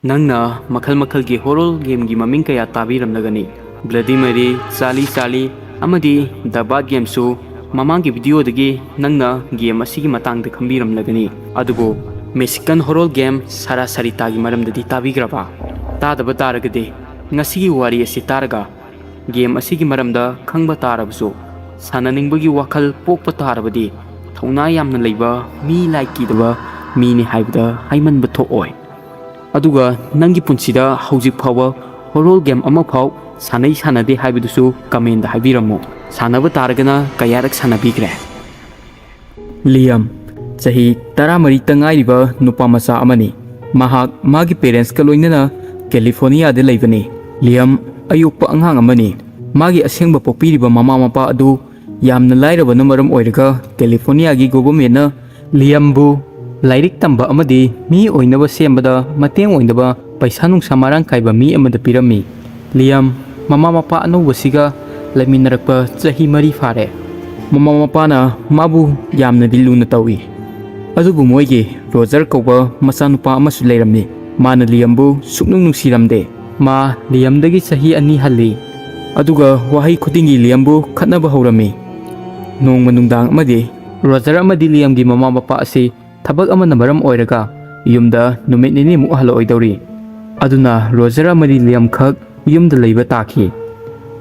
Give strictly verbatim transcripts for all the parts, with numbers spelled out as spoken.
ꯅꯪꯅ ꯃꯈꯜ ꯃꯈꯜꯒꯤ horror gameꯒꯤ ꯃꯃꯤꯡ ꯀꯌꯥ ꯇꯥꯕꯤꯔꯝꯂꯒꯅꯤ꯫ Bloody Mary, Charlie Charlie ꯑꯃꯗꯤ The Bath Gameꯁꯨ ꯃꯃꯥꯡꯒꯤ videoꯗꯒꯤ ꯅꯪꯅ game ꯑꯁꯤꯒꯤ ꯃꯇꯥꯡꯗ ꯈꯪꯕꯤꯔꯝꯂꯒꯅꯤ꯫ ꯑꯗꯨꯕꯨ Mexican horror game ꯁꯔꯥ ꯁꯔꯤꯇꯥꯒꯤ ꯃꯔꯝꯗꯗꯤ ꯇꯥꯕꯤꯈ꯭ꯔꯕ? ꯇꯥꯗꯕ ꯇꯥꯔꯒꯗꯤ ꯉꯁꯤꯒꯤ ꯋꯥꯔꯤ ꯑꯁꯤ ꯇꯥꯔꯒ game ꯑꯁꯤꯒꯤ ꯃꯔꯝꯗ ꯈꯪꯕ ꯇꯥꯔꯕꯁꯨ, ꯁꯥꯟꯅꯅꯤꯡꯕꯒꯤ ꯋꯥꯈꯜ ꯄꯣꯛꯄ ꯇꯥꯔꯕꯗꯤ, ꯊꯧꯅꯥ ꯌꯥꯝꯅ ꯂꯩꯕ, ꯃꯤ ꯂꯥꯏ ꯀꯤꯗꯕ ꯃꯤꯅꯤ ꯍꯥꯏꯕꯗ ꯍꯥꯏꯃꯟꯕ ꯊꯣꯛꯑꯣꯏ꯫ ꯑꯗꯨꯒ ꯅꯪꯒꯤ ꯄꯨꯟꯁꯤꯗ ꯍꯧꯖꯤꯛ ꯐꯥꯎꯕ horror game ꯑꯃꯐꯥꯎ ꯁꯥꯟꯅꯩ ꯁꯥꯟꯅꯗꯦ ꯍꯥꯏꯕꯗꯨꯁꯨ commentꯗ ꯍꯥꯏꯕꯤꯔꯝꯃꯨ꯫ ꯁꯥꯟꯅꯕ ꯇꯥꯔꯒꯅ ꯀꯌꯥꯔꯛ ꯁꯥꯟꯅꯕꯤꯈ꯭ꯔꯦ? ꯂꯤꯌꯝ, ꯆꯍꯤ ꯇꯔꯥꯃꯔꯤꯇ ꯉꯥꯏꯔꯤꯕ ꯅꯨꯄꯥ ꯃꯆꯥ ꯑꯃꯅꯤ꯫ ꯃꯍꯥꯛ ꯃꯥꯒꯤ parentsꯀ ꯂꯣꯏꯅꯅ Californiaꯗ ꯂꯩꯕꯅꯤ꯫ ꯂꯤꯌꯝ ꯑꯌꯣꯛꯄ ꯑꯉꯥꯡ ꯑꯃꯅꯤ꯫ ꯃꯥꯒꯤ ꯑꯁꯦꯡꯕ ꯄꯣꯛꯄꯤꯔꯤꯕ ꯃꯃꯥ ꯃꯄꯥ ꯑꯗꯨ ꯌꯥꯝꯅ ꯂꯥꯏꯔꯕꯅ ꯃꯔꯝ ꯑꯣꯏꯔꯒ Californiaꯒꯤ governmentꯅ ꯂꯤꯌꯝꯕꯨ ꯂꯥꯏꯔꯤꯛ ꯇꯝꯕ ꯑꯃꯗꯤ ꯃꯤ ꯑꯣꯏꯅꯕ ꯁꯦꯝꯕꯗ ꯃꯇꯦꯡ ꯑꯣꯏꯅꯕ ꯄꯩꯁꯥ ꯅꯨꯡꯁꯥ ꯃꯔꯥꯡ ꯀꯥꯏꯕ ꯃꯤ ꯑꯃꯗ ꯄꯤꯔꯝꯃꯤ꯫ ꯂꯤꯌꯝ ꯃꯃꯥ ꯃꯄꯥ ꯑꯅꯧꯕꯁꯤꯒ ꯂꯩꯃꯤꯟꯅꯔꯛꯄ ꯆꯍꯤ ꯃꯔꯤ ꯐꯥꯔꯦ꯫ ꯃꯃꯥ ꯃꯄꯥꯅ ꯃꯥꯕꯨ ꯌꯥꯝꯅꯗꯤ ꯂꯨꯅ ꯇꯧꯏ꯫ ꯑꯗꯨꯕꯨ ꯃꯣꯏꯒꯤ ꯔꯣꯖꯔ ꯀꯧꯕ ꯃꯆꯥꯅꯨꯄꯥ ꯑꯃꯁꯨ ꯂꯩꯔꯝꯃꯤ꯫ ꯃꯥꯅ ꯂꯤꯌꯝꯕꯨ ꯁꯨꯛꯅꯨꯡ ꯅꯨꯡꯁꯤꯔꯝꯗꯦ꯫ ꯃꯥ ꯂꯤꯌꯝꯗꯒꯤ ꯆꯍꯤ ꯑꯅꯤ ꯍꯜꯂꯤ꯫ ꯑꯗꯨꯒ ꯋꯥꯍꯩ ꯈꯨꯗꯤꯡꯒꯤ ꯂꯤꯌꯝꯕꯨ ꯈꯠꯅꯕ ꯍꯧꯔꯝꯃꯤ꯫ ꯅꯣꯡꯃ ꯅꯨꯡꯗꯥꯡ ꯑꯃꯗꯤ ꯔꯣꯖꯔ ꯑꯃꯗꯤ ꯂꯤꯌꯝꯒꯤ ꯃꯃꯥ ꯃꯄꯥ ꯑꯁꯤ ꯊꯕꯛ ꯑꯃꯅ ꯃꯔꯝ ꯑꯣꯏꯔꯒ ꯌꯨꯝꯗ ꯅꯨꯃꯤꯠ ꯅꯤꯅꯤꯃꯨꯛ ꯍꯜꯂꯛꯑꯣꯏꯗꯧꯔꯤ꯫ ꯑꯗꯨꯅ ꯔꯣꯖꯔ ꯑꯃꯗꯤ ꯂꯤꯌꯝ ꯈꯛ ꯌꯨꯝꯗ ꯂꯩꯕ ꯇꯥꯈꯤ꯫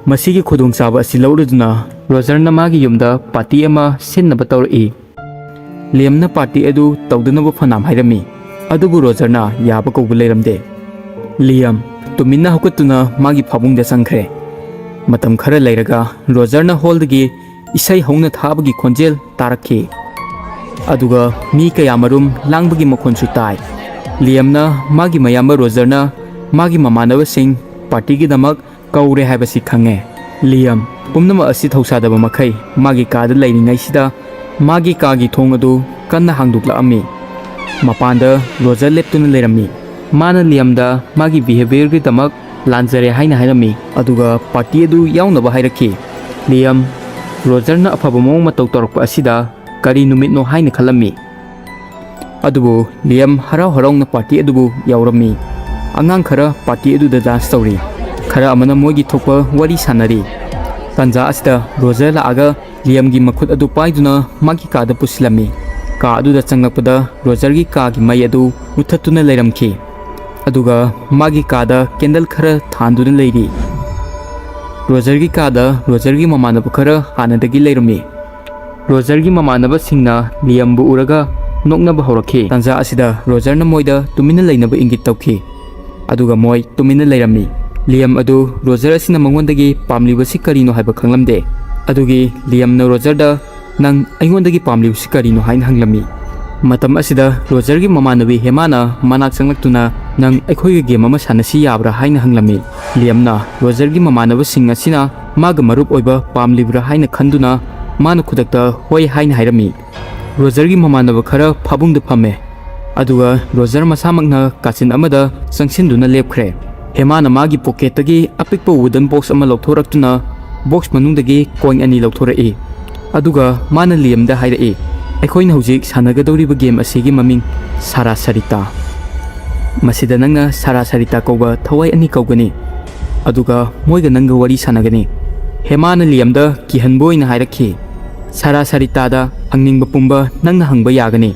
ꯃꯁꯤꯒꯤ ꯈꯨꯗꯣꯡꯆꯥꯕ ꯑꯁꯤ ꯂꯧꯔꯗꯨꯅ ꯔꯣꯖꯔꯅ ꯃꯥꯒꯤ ꯌꯨꯝꯗ party ꯑꯃ ꯁꯤꯟꯅꯕ ꯇꯧꯔꯛꯏ꯫ ꯂꯤꯌꯝꯅ party ꯑꯗꯨ ꯇꯧꯗꯅꯕ ꯐꯅꯥꯝ ꯍꯥꯏꯔꯝꯃꯤ, ꯑꯗꯨꯕꯨ ꯔꯣꯖꯔꯅ ꯌꯥꯕ ꯀꯧꯕ ꯂꯩꯔꯝꯗꯦ꯫ ꯂꯤꯌꯝ ꯇꯨꯃꯤꯟꯅ ꯍꯧꯒꯠꯇꯨꯅ ꯃꯥꯒꯤ ꯐꯥꯕꯨꯡꯗ ꯆꯪꯈ꯭ꯔꯦ꯫ ꯃꯇꯝ ꯈꯔ ꯂꯩꯔꯒ ꯔꯣꯖꯔꯅ hallꯗꯒꯤ ꯏꯁꯩ ꯍꯧꯅ ꯊꯥꯕꯒꯤ ꯈꯣꯟꯖꯦꯜ ꯇꯥꯔꯛꯈꯤ꯫ ꯑꯗꯨꯒ ꯃꯤ ꯀꯌꯥꯃꯔꯨꯝ ꯂꯥꯡꯕꯒꯤ ꯃꯈꯣꯟꯁꯨ ꯇꯥꯏ꯫ ꯂꯤꯌꯝꯅ ꯃꯥꯒꯤ ꯃꯌꯥꯝꯕ ꯔꯣꯖꯔꯅ ꯃꯥꯒꯤ ꯃꯃꯥꯟꯅꯕꯁꯤꯡ partyꯒꯤꯗꯃꯛ ꯀꯧꯔꯦ ꯍꯥꯏꯕꯁꯤ ꯈꯪꯉꯦ꯫ ꯂꯤꯌꯝ ꯄꯨꯝꯅꯃꯛ ꯑꯁꯤ ꯊꯧꯁꯥꯗꯕ ꯃꯈꯩ ꯃꯥꯒꯤ ꯀꯥꯗ ꯂꯩꯔꯤꯉꯩꯁꯤꯗ ꯃꯥꯒꯤ ꯀꯥꯒꯤ ꯊꯣꯡ ꯑꯗꯨ ꯀꯟꯅ ꯍꯥꯡꯗꯣꯛꯂꯛꯑꯝꯃꯤ꯫ ꯃꯄꯥꯟꯗ ꯔꯣꯖꯔ ꯂꯦꯞꯇꯨꯅ ꯂꯩꯔꯝꯃꯤ꯫ ꯃꯥꯅ ꯂꯤꯌꯝꯗ ꯃꯥꯒꯤ behaviourꯒꯤꯗꯃꯛ ꯂꯥꯟꯖꯔꯦ ꯍꯥꯏꯅ ꯍꯥꯏꯔꯝꯃꯤ, ꯑꯗꯨꯒ party ꯑꯗꯨ ꯌꯥꯎꯅꯕ ꯍꯥꯏꯔꯛꯈꯤ꯫ ꯂꯤꯌꯝ ꯔꯣꯖꯔꯅ ꯑꯐꯕ ꯃꯑꯣꯡ ꯃꯇꯧ ꯇꯧꯔꯛꯄ ꯑꯁꯤꯗ ꯀꯔꯤ ꯅꯨꯃꯤꯠꯅꯣ ꯍꯥꯏꯅ ꯈꯜꯂꯝꯃꯤ꯫ ꯑꯗꯨꯕꯨ ꯂꯤꯌꯝ ꯍꯔꯥꯎ ꯍꯔꯥꯎꯅ party ꯑꯗꯨꯕꯨ ꯌꯥꯎꯔꯝꯃꯤ꯫ ꯑꯉꯥꯡ ꯈꯔ ꯄꯥꯔꯇꯤ ꯑꯗꯨꯗ ꯗꯥꯟꯁ ꯇꯧꯔꯤ꯫ ꯈꯔ ꯑꯃꯅ ꯃꯣꯏꯒꯤ ꯊꯣꯛꯄ ꯋꯥꯔꯤ ꯁꯥꯟꯅꯔꯤ꯫ ꯇꯥꯟꯖꯥ ꯑꯁꯤꯗ ꯔꯣꯖꯔ ꯂꯥꯛꯑꯒ ꯂꯤꯌꯝꯒꯤ ꯃꯈꯨꯠ ꯑꯗꯨ ꯄꯥꯏꯗꯨꯅ ꯃꯥꯒꯤ ꯀꯥꯗ ꯄꯨꯁꯤꯜꯂꯝꯃꯤ꯫ ꯀꯥ ꯑꯗꯨꯗ ꯆꯪꯂꯛꯄꯗ ꯔꯣꯖꯔꯒꯤ ꯀꯥꯒꯤ ꯃꯩ ꯑꯗꯨ ꯃꯨꯊꯠꯇꯨꯅ ꯂꯩꯔꯝꯈꯤ꯫ ꯑꯗꯨꯒ ꯃꯥꯒꯤ ꯀꯥꯗ ꯀꯦꯟꯗꯜ ꯈꯔ ꯊꯥꯟꯗꯨꯅ ꯂꯩꯔꯤ꯫ ꯔꯣꯖꯔꯒꯤ ꯀꯥꯗ ꯔꯣꯖꯔꯒꯤ ꯃꯃꯥꯟꯅꯕ ꯈꯔ ꯍꯥꯟꯅꯗꯒꯤ ꯂꯩꯔꯝꯃꯤ꯫ ꯔꯣꯖꯔꯒꯤ ꯃꯃꯥꯟꯅꯕꯁꯤꯡꯅ ꯂꯤꯌꯝꯕꯨ ꯎꯔꯒ ꯅꯣꯛꯅꯕ ꯍꯧꯔꯛꯈꯤ꯫ ꯇꯥꯟꯖꯥ ꯑꯁꯤꯗ ꯔꯣꯖꯔꯅ ꯃꯣꯏꯗ ꯇꯨꯃꯤꯟꯅ ꯂꯩꯅꯕ ꯏꯪꯒꯤꯠ ꯇꯧꯈꯤ꯫ ꯑꯗꯨꯒ ꯃꯣꯏ ꯇꯨꯃꯤꯟꯅ ꯂꯩꯔꯝꯃꯤ꯫ ꯂꯤꯌꯝ ꯑꯗꯨ ꯔꯣꯖꯔ ꯑꯁꯤꯅ ꯃꯉꯣꯟꯗꯒꯤ ꯄꯥꯝꯂꯤꯕꯁꯤ ꯀꯔꯤꯅꯣ ꯍꯥꯏꯕ ꯈꯪꯂꯝꯗꯦ꯫ ꯑꯗꯨꯒꯤ ꯂꯤꯌꯝꯅ ꯔꯣꯖꯔꯗ, "ꯅꯪ ꯑꯩꯉꯣꯟꯗꯒꯤ ꯄꯥꯝꯂꯤꯕꯁꯤ ꯀꯔꯤꯅꯣ?" ꯍꯥꯏꯅ ꯍꯪꯂꯝꯃꯤ꯫ ꯃꯇꯝ ꯑꯁꯤꯗ ꯔꯣꯖꯔꯒꯤ ꯃꯃꯥꯟꯅꯕꯤ ꯍꯦꯃꯥꯅ ꯃꯅꯥꯛ ꯆꯪꯂꯛꯇꯨꯅ, "ꯅꯪ ꯑꯩꯈꯣꯏꯒ ꯒꯦꯝ ꯑꯃ ꯁꯥꯟꯅꯁꯤ ꯌꯥꯕ꯭ꯔꯥ?" ꯍꯥꯏꯅ ꯍꯪꯂꯝꯃꯤ꯫ ꯂꯤꯌꯝꯅ ꯔꯣꯖꯔꯒꯤ ꯃꯃꯥꯟꯅꯕꯁꯤꯡ ꯑꯁꯤꯅ ꯃꯥꯒ ꯃꯔꯨꯞ ꯑꯣꯏꯕ ꯄꯥꯝꯂꯤꯕ꯭ꯔꯥ ꯍꯥꯏꯅ ꯈꯟꯗꯨꯅ ꯃꯥꯅ ꯈꯨꯗꯛꯇ ꯍꯣꯏ ꯍꯥꯏꯅ ꯍꯥꯏꯔꯝꯃꯤ꯫ ꯔꯣꯖꯔꯒꯤ ꯃꯃꯥꯟꯅꯕ ꯈꯔ ꯐꯥꯕꯨꯡꯗ ꯐꯝꯃꯦ, ꯑꯗꯨꯒ ꯔꯣꯖꯔ ꯃꯁꯥꯃꯛꯅ ꯀꯥꯆꯤꯟ ꯑꯃꯗ ꯆꯪꯁꯤꯟꯗꯨꯅ ꯂꯦꯞꯈ꯭ꯔꯦ꯫ ꯍꯦꯃꯥꯅ ꯃꯥꯒꯤ ꯄꯣꯀꯦꯠꯇꯒꯤ ꯑꯄꯤꯛꯄ ꯋꯨꯗꯟ ꯕꯣꯛꯁ ꯑꯃ ꯂꯧꯊꯣꯔꯛꯇꯨꯅ ꯕꯣꯛꯁ ꯃꯅꯨꯡꯗꯒꯤ ꯀꯣꯏꯟ ꯑꯅꯤ ꯂꯧꯊꯣꯔꯛꯏ꯫ ꯑꯗꯨꯒ ꯃꯥꯅ ꯂꯤꯌꯝꯗ ꯍꯥꯏꯔꯛꯏ, "ꯑꯩꯈꯣꯏꯅ ꯍꯧꯖꯤꯛ ꯁꯥꯟꯅꯒꯗꯧꯔꯤꯕ ꯒꯦꯝ ꯑꯁꯤꯒꯤ ꯃꯃꯤꯡ ꯁꯥꯔꯥ ꯁꯔꯤꯇꯥ꯫ ꯃꯁꯤꯗ ꯅꯪꯅ ꯁꯥꯔꯥ ꯁꯔꯤꯇꯥ ꯀꯧꯕ ꯊꯋꯥꯏ ꯑꯅꯤ ꯀꯧꯒꯅꯤ, ꯑꯗꯨꯒ ꯃꯣꯏꯒ ꯅꯪꯒ ꯋꯥꯔꯤ ꯁꯥꯟꯅꯒꯅꯤ꯫" ꯍꯦꯃꯥꯅ ꯂꯤꯌꯝꯗ ꯀꯤꯍꯟꯕ ꯑꯣꯏꯅ ꯍꯥꯏꯔꯛꯈꯤ, "ꯁꯥꯔꯥ ꯁꯔꯤꯇꯥꯗ ꯍꯪꯅꯤꯡꯕ ꯄꯨꯝꯕ ꯅꯪꯅ ꯍꯪꯕ ꯌꯥꯒꯅꯤ꯫"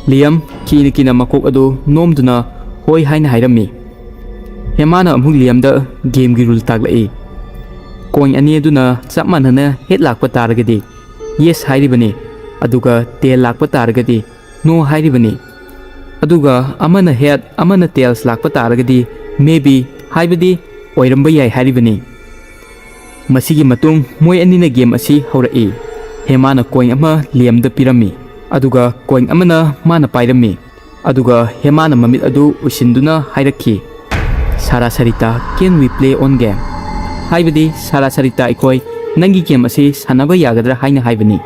ꯂꯤꯌꯝ ꯀꯤꯅ ꯀꯤꯅ ꯃꯀꯣꯛ ꯑꯗꯨ ꯅꯣꯝꯗꯨꯅ ꯍꯣꯏ ꯍꯥꯏꯅ ꯍꯥꯏꯔꯝꯃꯤ꯫ ꯍꯦꯃꯥꯅ ꯑꯃꯨꯛ ꯂꯤꯌꯝꯗ ꯒꯦꯝꯒꯤ ꯔꯨꯜ ꯇꯥꯛꯂꯛꯏ꯫ ꯀꯣꯏꯟ ꯑꯅꯤ ꯑꯗꯨꯅ ꯆꯞ ꯃꯥꯟꯅꯅ ꯍꯦꯠ ꯂꯥꯛꯄ ꯇꯥꯔꯒꯗꯤ ꯌꯦꯁ ꯍꯥꯏꯔꯤꯕꯅꯤ, ꯑꯗꯨꯒ ꯇꯦꯜ ꯂꯥꯛꯄ ꯇꯥꯔꯒꯗꯤ ꯅꯣ ꯍꯥꯏꯔꯤꯕꯅꯤ꯫ ꯑꯗꯨꯒ ꯑꯃꯅ ꯍꯦꯠ ꯑꯃꯅ ꯇꯦꯜꯁ ꯂꯥꯛꯄ ꯇꯥꯔꯒꯗꯤ ꯃꯦꯕꯤ, ꯍꯥꯏꯕꯗꯤ ꯑꯣꯏꯔꯝꯕ ꯌꯥꯏ ꯍꯥꯏꯔꯤꯕꯅꯤ꯫ ꯃꯁꯤꯒꯤ ꯃꯇꯨꯡ ꯃꯣꯏ ꯑꯅꯤꯅ ꯒꯦꯝ ꯑꯁꯤ ꯍꯧꯔꯛꯏ꯫ ꯍꯦꯃꯥꯅ ꯀꯣꯏꯟ ꯑꯃ ꯂꯤꯌꯝꯗ ꯄꯤꯔꯝꯃꯤ, ꯑꯗꯨꯒ ꯀꯣꯏꯟ ꯑꯃꯅ ꯃꯥꯅ ꯄꯥꯏꯔꯝꯃꯤ꯫ ꯑꯗꯨꯒ ꯍꯦꯃꯥꯅ ꯃꯃꯤꯠ ꯑꯗꯨ ꯎꯏꯁꯤꯟꯗꯨꯅ ꯍꯥꯏꯔꯛꯈꯤ, "ꯁꯥꯔꯥ Sarita, can we play on game?" ꯍꯥꯏꯕꯗꯤ, "ꯁꯥꯔꯥ ꯁꯔꯤꯇꯥ, ꯑꯩꯈꯣꯏ ꯅꯪꯒꯤ ꯒꯦꯝ ꯑꯁꯤ ꯁꯥꯟꯅꯕ ꯌꯥꯒꯗ꯭ꯔꯥ?" ꯍꯥꯏꯅ ꯍꯥꯏꯕꯅꯤ꯫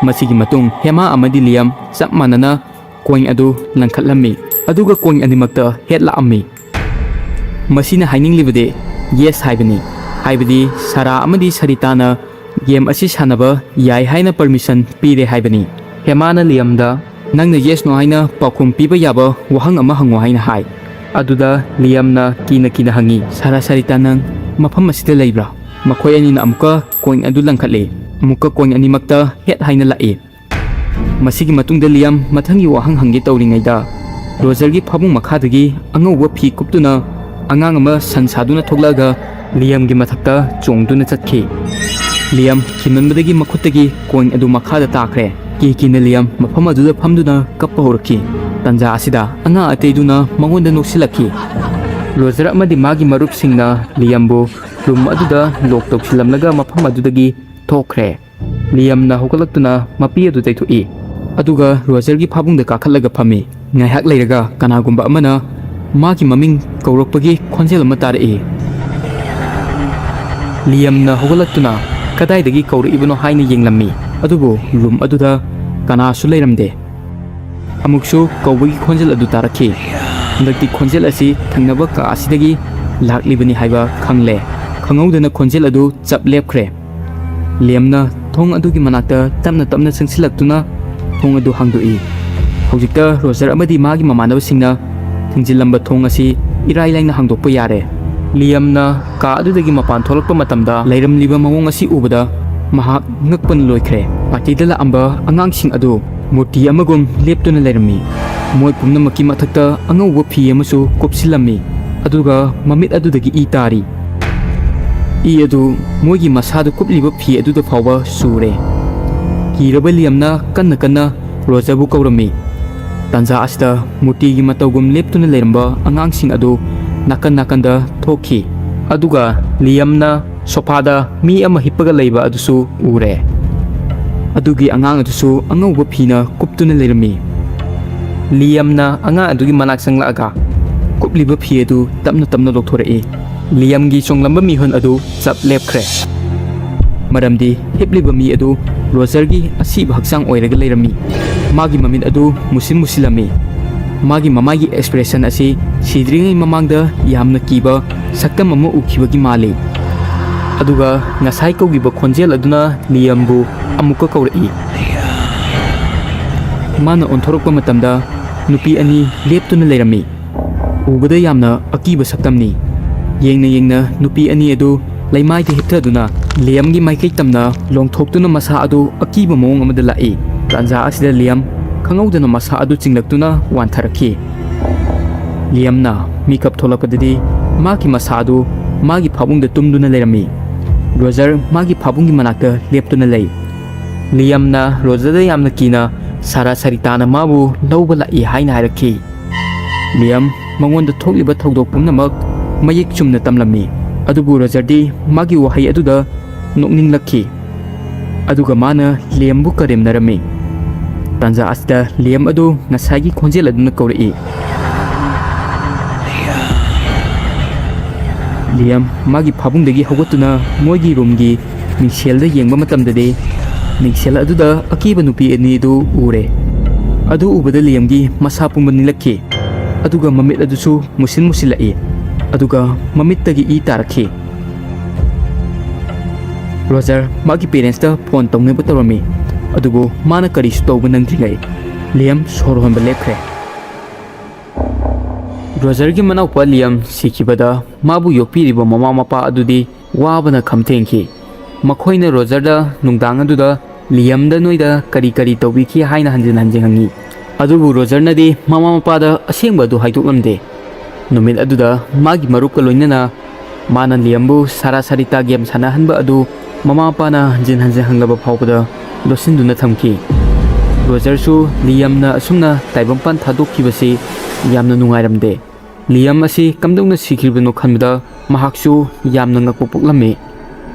ꯃꯁꯤꯒꯤ ꯃꯇꯨꯡ ꯍꯦꯃꯥ ꯑꯃꯗꯤ ꯂꯤꯌꯝ ꯆꯞ ꯃꯥꯟꯅꯅ ꯀꯣꯏꯟ ꯑꯗꯨ ꯂꯪꯈꯠꯂꯝꯃꯤ, ꯑꯗꯨꯒ ꯀꯣꯏꯟ ꯑꯅꯤꯃꯛꯇ ꯍꯦꯠ ꯂꯥꯛꯑꯝꯃꯤ꯫ ꯃꯁꯤꯅ ꯍꯥꯏꯅꯤꯡꯂꯤꯕꯗꯤ ꯌꯦꯁ ꯍꯥꯏꯕꯅꯤ, ꯍꯥꯏꯕꯗꯤ ꯁꯥꯔꯥ ꯑꯃꯗꯤ ꯁꯔꯤꯇꯥꯅ ꯒꯦꯝ ꯑꯁꯤ ꯁꯥꯟꯅꯕ ꯌꯥꯏ ꯍꯥꯏꯅ ꯄꯔꯃꯤꯁꯟ ꯄꯤꯔꯦ ꯍꯥꯏꯕꯅꯤ꯫ ꯍꯦꯃꯥꯅ ꯂꯤꯌꯝꯗ, "ꯅꯪꯅ ꯌꯦꯁ ꯅꯣ ꯍꯥꯏꯅ ꯄꯥꯎꯈꯨꯝ ꯄꯤꯕ ꯌꯥꯕ ꯋꯥꯍꯪ ꯑꯃ ꯍꯪꯉꯣ" ꯍꯥꯏꯅ ꯍꯥꯏ꯫ ꯑꯗꯨꯗ ꯂꯤꯌꯝꯅ ꯀꯤꯅ ꯀꯤꯅ ꯍꯪꯉꯤ, "ꯁꯥꯔꯥ ꯁꯥꯔꯤꯇꯥ, ꯅꯪ ꯃꯐꯝ ꯑꯁꯤꯗ ꯂꯩꯕ꯭ꯔꯥ?" ꯃꯈꯣꯏ ꯑꯅꯤꯅ ꯑꯃꯨꯛꯀ ꯀꯣꯏꯟ ꯑꯗꯨ ꯂꯪꯈꯠꯂꯤ꯫ ꯑꯃꯨꯛꯀ ꯀꯣꯏꯟ ꯑꯅꯤꯃꯛꯇ ꯍꯦꯠ ꯍꯥꯏꯅ ꯂꯥꯛꯏ꯫ ꯃꯁꯤꯒꯤ ꯃꯇꯨꯡꯗ ꯂꯤꯌꯝ ꯃꯊꯪꯒꯤ ꯋꯥꯍꯪ ꯍꯪꯒꯦ ꯇꯧꯔꯤꯉꯩꯗ, ꯔꯣꯖꯔꯒꯤ ꯐꯃꯨꯡ ꯃꯈꯥꯗꯒꯤ ꯑꯉꯧꯕ ꯐꯤ ꯀꯨꯞꯇꯨꯅ ꯑꯉꯥꯡ ꯑꯃ ꯁꯟ ꯁꯥꯗꯨꯅ ꯊꯣꯛꯂꯛꯑꯒ ꯂꯤꯌꯝꯒꯤ ꯃꯊꯛꯇ ꯆꯣꯡꯗꯨꯅ ꯆꯠꯈꯤ꯫ ꯂꯤꯌꯝ ꯀꯤꯃꯟꯕꯗꯒꯤ ꯃꯈꯨꯠꯇꯒꯤ ꯀꯣꯏꯟ ꯑꯗꯨ ꯃꯈꯥꯗ ꯇꯥꯈ꯭ꯔꯦ꯫ ꯀꯤ ꯀꯤꯅ ꯂꯤꯌꯝ ꯃꯐꯝ ꯑꯗꯨꯗ ꯐꯝꯗꯨꯅ ꯀꯞꯄ ꯍꯧꯔꯛꯈꯤ꯫ ꯇꯟꯖꯥ ꯑꯁꯤꯗ ꯑꯉꯥꯡ ꯑꯇꯩꯗꯨꯅ ꯃꯉꯣꯟꯗ ꯅꯣꯛꯁꯤꯜꯂꯛꯈꯤ꯫ ꯔꯣꯖꯔ ꯑꯃꯗꯤ ꯃꯥꯒꯤ ꯃꯔꯨꯞꯁꯤꯡꯅ ꯂꯤꯌꯝꯕꯨ ꯔꯨꯝ ꯑꯗꯨꯗ ꯂꯣꯛ ꯇꯧꯁꯤꯜꯂꯝꯂꯒ ꯃꯐꯝ ꯑꯗꯨꯗꯒꯤ ꯊꯣꯛꯈ꯭ꯔꯦ꯫ ꯂꯤꯌꯝꯅ ꯍꯧꯒꯠꯂꯛꯇꯨꯅ ꯃꯄꯤ ꯑꯗꯨ ꯇꯩꯊꯣꯛꯏ, ꯑꯗꯨꯒ ꯔꯣꯖꯔꯒꯤ ꯐꯥꯕꯨꯡꯗ ꯀꯥꯈꯠꯂꯒ ꯐꯝꯃꯤ꯫ ꯉꯥꯏꯍꯥꯛ ꯂꯩꯔꯒ ꯀꯅꯥꯒꯨꯝꯕ ꯑꯃꯅ ꯃꯥꯒꯤ ꯃꯃꯤꯡ ꯀꯧꯔꯛꯄꯒꯤ ꯈꯣꯟꯖꯦꯜ ꯑꯃ ꯇꯥꯔꯛꯏ꯫ ꯂꯤꯌꯝꯅ ꯍꯧꯒꯠꯂꯛꯇꯨꯅ ꯀꯗꯥꯏꯗꯒꯤ ꯀꯧꯔꯛꯏꯕꯅꯣ ꯍꯥꯏꯅ ꯌꯦꯡꯂꯝꯃꯤ, ꯑꯗꯨꯕꯨ ꯔꯨꯝ ꯑꯗꯨꯗ ꯀꯅꯥꯁꯨ ꯂꯩꯔꯝꯗꯦ꯫ ꯑꯃꯨꯛꯁꯨ ꯀꯧꯕꯒꯤ ꯈꯣꯟꯖꯦꯜ ꯑꯗꯨ ꯇꯥꯔꯛꯈꯤ꯫ ꯍꯟꯗꯛꯇꯤ ꯈꯣꯟꯖꯦꯜ ꯑꯁꯤ ꯊꯪꯅꯕ ꯀꯥ ꯑꯁꯤꯗꯒꯤ ꯂꯥꯛꯂꯤꯕꯅꯤ ꯍꯥꯏꯕ ꯈꯪꯂꯦ꯫ ꯈꯪꯍꯧꯗꯅ ꯈꯣꯟꯖꯦꯜ ꯑꯗꯨ ꯆꯞ ꯂꯦꯞꯈ꯭ꯔꯦ꯫ ꯂꯤꯌꯝꯅ ꯊꯣꯡ ꯑꯗꯨꯒꯤ ꯃꯅꯥꯛꯇ ꯇꯞꯅ ꯇꯞꯅ ꯆꯪꯁꯤꯜꯂꯛꯇꯨꯅ ꯊꯣꯡ ꯑꯗꯨ ꯍꯥꯡꯗꯣꯛꯏ꯫ ꯍꯧꯖꯤꯛꯇ ꯔꯣꯖꯔ ꯑꯃꯗꯤ ꯃꯥꯒꯤ ꯃꯃꯥꯟꯅꯕꯁꯤꯡꯅ ꯊꯤꯡꯖꯤꯜꯂꯝꯕ ꯊꯣꯡ ꯑꯁꯤ ꯏꯔꯥꯏ ꯂꯥꯏꯅ ꯍꯥꯡꯗꯣꯛꯄ ꯌꯥꯔꯦ꯫ ꯂꯤꯌꯝꯅ ꯀꯥ ꯑꯗꯨꯗꯒꯤ ꯃꯄꯥꯟ ꯊꯣꯛꯂꯛꯄ ꯃꯇꯝꯗ ꯂꯩꯔꯝꯂꯤꯕ ꯃꯑꯣꯡ ꯑꯁꯤ ꯎꯕꯗ ꯃꯍꯥꯛ ꯉꯛꯄꯅ ꯂꯣꯏꯈ꯭ꯔꯦ꯫ ꯄꯥꯔꯇꯤꯗ ꯂꯥꯛꯂꯝꯕ ꯑꯉꯥꯡꯁꯤꯡ ꯑꯗꯨ ꯃꯨꯔꯇꯤ ꯑꯃꯒꯨꯝ ꯂꯦꯞꯇꯨꯅ ꯂꯩꯔꯝꯃꯤ꯫ ꯃꯣꯏ ꯄꯨꯝꯅꯃꯛꯀꯤ ꯃꯊꯛꯇ ꯑꯉꯧꯕ ꯐꯤ ꯑꯃꯁꯨ ꯀꯨꯞꯁꯤꯜꯂꯝꯃꯤ, ꯑꯗꯨꯒ ꯃꯃꯤꯠ ꯑꯗꯨꯗꯒꯤ ꯏ ꯇꯥꯔꯤ꯫ ꯏ ꯑꯗꯨ ꯃꯣꯏꯒꯤ ꯃꯁꯥꯗ ꯀꯨꯞꯂꯤꯕ ꯐꯤ ꯑꯗꯨꯗ ꯐꯥꯎꯕ ꯆꯨꯔꯦ꯫ ꯀꯤꯔꯕ ꯂꯤꯌꯝꯅ ꯀꯟꯅ ꯀꯟꯅ ꯔꯣꯖꯔꯕꯨ ꯀꯧꯔꯝꯃꯤ꯫ ꯇꯥꯟꯖꯥ ꯑꯁꯤꯗ ꯃꯨꯔꯇꯤꯒꯤ ꯃꯇꯧꯒꯨꯝ ꯂꯦꯞꯇꯨꯅ ꯂꯩꯔꯝꯕ ꯑꯉꯥꯡꯁꯤꯡ ꯑꯗꯨ ꯅꯥꯀꯟ ꯅꯥꯀꯟꯗ ꯊꯣꯛꯈꯤ, ꯑꯗꯨꯒ ꯂꯤꯌꯝꯅ ꯁꯣꯐꯥꯗ ꯃꯤ ꯑꯃ ꯍꯤꯞꯄꯒ ꯂꯩꯕ ꯑꯗꯨꯁꯨ ꯎꯔꯦ꯫ ꯑꯗꯨꯒꯤ ꯑꯉꯥꯡ ꯑꯗꯨꯁꯨ ꯑꯉꯧꯕ ꯐꯤꯅ ꯀꯨꯞꯇꯨꯅ ꯂꯩꯔꯝꯃꯤ꯫ ꯂꯤꯌꯝꯅ ꯑꯉꯥꯡ ꯑꯗꯨꯒꯤ ꯃꯅꯥꯛ ꯆꯪꯂꯛꯑꯒ ꯀꯨꯞꯂꯤꯕ ꯐꯤ ꯑꯗꯨ ꯇꯞꯅ ꯇꯞꯅ ꯂꯧꯊꯣꯔꯛꯏ꯫ ꯂꯤꯌꯝꯒꯤ ꯆꯣꯡꯂꯝꯕ ꯃꯤꯍꯨꯟ ꯑꯗꯨ ꯆꯞ ꯂꯦꯞꯈ꯭ꯔꯦ, ꯃꯔꯝꯗꯤ ꯍꯤꯞꯂꯤꯕ ꯃꯤ ꯑꯗꯨ ꯔꯣꯖꯔꯒꯤ ꯑꯁꯤꯕ ꯍꯛꯆꯥꯡ ꯑꯣꯏꯔꯒ ꯂꯩꯔꯝꯃꯤ꯫ ꯃꯥꯒꯤ ꯃꯃꯤꯠ ꯑꯗꯨ ꯃꯨꯁꯤꯟ ꯃꯨꯁꯤꯜꯂꯝꯃꯤ꯫ ꯃꯥꯒꯤ ꯃꯃꯥꯏꯒꯤ ꯑꯦꯛꯁꯄ꯭ꯔꯦꯁꯟ ꯑꯁꯤ ꯁꯤꯗ꯭ꯔꯤꯉꯩ ꯃꯃꯥꯡꯗ ꯌꯥꯝꯅ ꯀꯤꯕ ꯁꯛꯇꯝ ꯑꯃ ꯎꯈꯤꯕꯒꯤ ꯃꯥꯜꯂꯤ꯫ ꯑꯗꯨꯒ ꯉꯁꯥꯏ ꯀꯧꯈꯤꯕ ꯈꯣꯟꯖꯦꯜ ꯑꯗꯨꯅ ꯂꯤꯌꯝꯕꯨ ꯑꯃꯨꯛꯀ ꯀꯧꯔꯛꯏ꯫ ꯃꯥꯅ ꯑꯣꯟꯊꯣꯔꯛꯄ ꯃꯇꯝꯗ ꯅꯨꯄꯤ ꯑꯅꯤ ꯂꯦꯞꯇꯨꯅ ꯂꯩꯔꯝꯃꯤ꯫ ꯎꯕꯗ ꯌꯥꯝꯅ ꯑꯀꯤꯕ ꯁꯛꯇꯝꯅꯤ꯫ ꯌꯦꯡꯅ ꯌꯦꯡꯅ ꯅꯨꯄꯤ ꯑꯅꯤ ꯑꯗꯨ ꯂꯩꯃꯥꯏꯗ ꯍꯤꯞꯊꯗꯨꯅ ꯂꯤꯌꯝꯒꯤ ꯃꯥꯏꯀꯩ ꯇꯝꯅ ꯂꯣꯡꯊꯣꯛꯇꯨꯅ ꯃꯁꯥ ꯑꯗꯨ ꯑꯀꯤꯕ ꯃꯑꯣꯡ ꯑꯃꯗ ꯂꯥꯛꯏ꯫ ꯇꯥꯟꯖꯥ ꯑꯁꯤꯗ ꯂꯤꯌꯝ ꯈꯪꯍꯧꯗꯅ ꯃꯁꯥ ꯑꯗꯨ ꯆꯤꯡꯂꯛꯇꯨꯅ ꯋꯥꯟꯊꯔꯛꯈꯤ꯫ ꯂꯤꯌꯝꯅ ꯃꯤꯀꯞ ꯊꯣꯛꯂꯛꯄꯗꯗꯤ ꯃꯥꯒꯤ ꯃꯁꯥ ꯑꯗꯨ ꯃꯥꯒꯤ ꯐꯥꯕꯨꯡꯗ ꯇꯨꯝꯗꯨꯅ ꯂꯩꯔꯝꯃꯤ꯫ ꯔꯣꯖꯔ ꯃꯥꯒꯤ ꯐꯥꯕꯨꯡꯒꯤ ꯃꯅꯥꯛꯇ ꯂꯦꯞꯇꯨꯅ ꯂꯩ꯫ ꯂꯤꯌꯝꯅ ꯔꯣꯖꯔꯗ ꯌꯥꯝꯅ ꯀꯤꯅ ꯁꯥꯔꯥ ꯁꯥꯔꯤꯇꯥꯅ ꯃꯥꯕꯨ ꯂꯧꯕ ꯂꯥꯛꯏ ꯍꯥꯏꯅ ꯍꯥꯏꯔꯛꯈꯤ꯫ ꯂꯤꯌꯝ ꯃꯉꯣꯟꯗ ꯊꯣꯛꯂꯤꯕ ꯊꯧꯗꯣꯛ ꯄꯨꯝꯅꯃꯛ ꯃꯌꯦꯛ ꯆꯨꯝꯅ ꯇꯝꯂꯝꯃꯤ, ꯑꯗꯨꯕꯨ ꯔꯣꯖꯔꯗꯤ ꯃꯥꯒꯤ ꯋꯥꯍꯩ ꯑꯗꯨꯗ ꯅꯣꯛꯅꯤꯡꯂꯛꯈꯤ꯫ ꯑꯗꯨꯒ ꯃꯥꯅ ꯂꯤꯌꯝꯕꯨ ꯀꯔꯦꯝꯅꯔꯝꯃꯤ꯫ ꯇꯥꯟꯖꯥ ꯑꯁꯤꯗ ꯂꯤꯌꯝ ꯑꯗꯨ ꯉꯁꯥꯏꯒꯤ ꯈꯣꯟꯖꯦꯜ ꯑꯗꯨꯅ ꯀꯧꯔꯛꯏ꯫ ꯂꯤꯌꯝ ꯃꯥꯒꯤ ꯐꯥꯕꯨꯡꯗꯒꯤ ꯍꯧꯒꯠꯇꯨꯅ ꯃꯣꯏꯒꯤ ꯔꯨꯝꯒꯤ ꯃꯤꯡꯁꯦꯜꯗ ꯌꯦꯡꯕ ꯃꯇꯝꯗꯗꯤ, ꯃꯤꯡꯁꯦꯜ ꯑꯗꯨꯗ ꯑꯀꯤꯕ ꯅꯨꯄꯤ ꯑꯅꯤꯗꯨ ꯎꯔꯦ꯫ ꯑꯗꯨ ꯎꯕꯗ ꯂꯤꯌꯝꯒꯤ ꯃꯁꯥ ꯄꯨꯝꯕ ꯅꯤꯛꯂꯛꯈꯤ, ꯑꯗꯨꯒ ꯃꯃꯤꯠ ꯑꯗꯨꯁꯨ ꯃꯨꯁꯤꯟ ꯃꯨꯁꯤꯜꯂꯛꯏ, ꯑꯗꯨꯒ ꯃꯃꯤꯠꯇꯒꯤ ꯏ ꯇꯥꯔꯛꯈꯤ꯫ ꯔꯣꯖꯔ ꯃꯥꯒꯤ ꯄꯦꯔꯦꯟꯁꯇ ꯐꯣꯟ ꯇꯧꯅꯕ ꯇꯧꯔꯝꯃꯤ, ꯑꯗꯨꯕꯨ ꯃꯥꯅ ꯀꯔꯤꯁꯨ ꯇꯧꯕ ꯅꯪꯗ꯭ꯔꯤꯉꯩ ꯂꯤꯌꯝ ꯁꯣꯔ ꯍꯣꯟꯕ ꯂꯦꯞꯈ꯭ꯔꯦ꯫ ꯔꯣꯖꯔꯒꯤ ꯃꯅꯥꯎꯄꯥ ꯂꯤꯌꯝ ꯁꯤꯈꯤꯕꯗ ꯃꯥꯕꯨ ꯌꯣꯛꯄꯤꯔꯤꯕ ꯃꯃꯥ ꯃꯄꯥ ꯑꯗꯨꯗꯤ ꯋꯥꯕꯅ ꯈꯝ ꯊꯦꯡꯈꯤ꯫ ꯃꯈꯣꯏꯅ ꯔꯣꯖꯔꯗ ꯅꯨꯡꯗꯥꯡ ꯑꯗꯨꯗ ꯂꯤꯌꯝꯗ ꯅꯣꯏꯗ ꯀꯔꯤ ꯀꯔꯤ ꯇꯧꯕꯤꯈꯤ ꯍꯥꯏꯅ ꯍꯟꯖꯤꯟ ꯍꯟꯖꯤꯟ ꯍꯪꯉꯤ꯫ ꯑꯗꯨꯕꯨ ꯔꯣꯖꯔꯅꯗꯤ ꯃꯃꯥ ꯃꯄꯥꯗ ꯑꯁꯦꯡꯕ ꯑꯗꯨ ꯍꯥꯏꯗꯣꯛꯂꯝꯗꯦ꯫ ꯅꯨꯃꯤꯠ ꯑꯗꯨꯗ ꯃꯥꯒꯤ ꯃꯔꯨꯞꯀ ꯂꯣꯏꯅꯅ ꯃꯥꯅ ꯂꯤꯌꯝꯕꯨ ꯁꯥꯔꯥ ꯁꯥꯔꯤꯇꯥ ꯒꯦꯝ ꯁꯥꯟꯅꯍꯟꯕ ꯑꯗꯨ ꯃꯃꯥ ꯃꯄꯥꯅ ꯍꯟꯖꯤꯟ ꯍꯟꯖꯤꯟ ꯍꯪꯂꯕ ꯐꯥꯎꯕꯗ ꯂꯣꯠꯁꯤꯟꯗꯨꯅ ꯊꯝꯈꯤ꯫ ꯔꯣꯖꯔꯁꯨ ꯂꯤꯌꯝꯅ ꯑꯁꯨꯝꯅ ꯇꯥꯏꯕꯪꯄꯥꯟ ꯊꯥꯗꯣꯛꯈꯤꯕꯁꯤ ꯌꯥꯝꯅ ꯅꯨꯡꯉꯥꯏꯔꯝꯗꯦ꯫ ꯂꯤꯌꯝ ꯑꯁꯤ ꯀꯝꯗꯧꯅ ꯁꯤꯈ꯭ꯔꯤꯕꯅꯣ ꯈꯟꯕꯗ ꯃꯍꯥꯛꯁꯨ ꯌꯥꯝꯅ ꯉꯛꯄ ꯄꯣꯛꯂꯝꯃꯤ꯫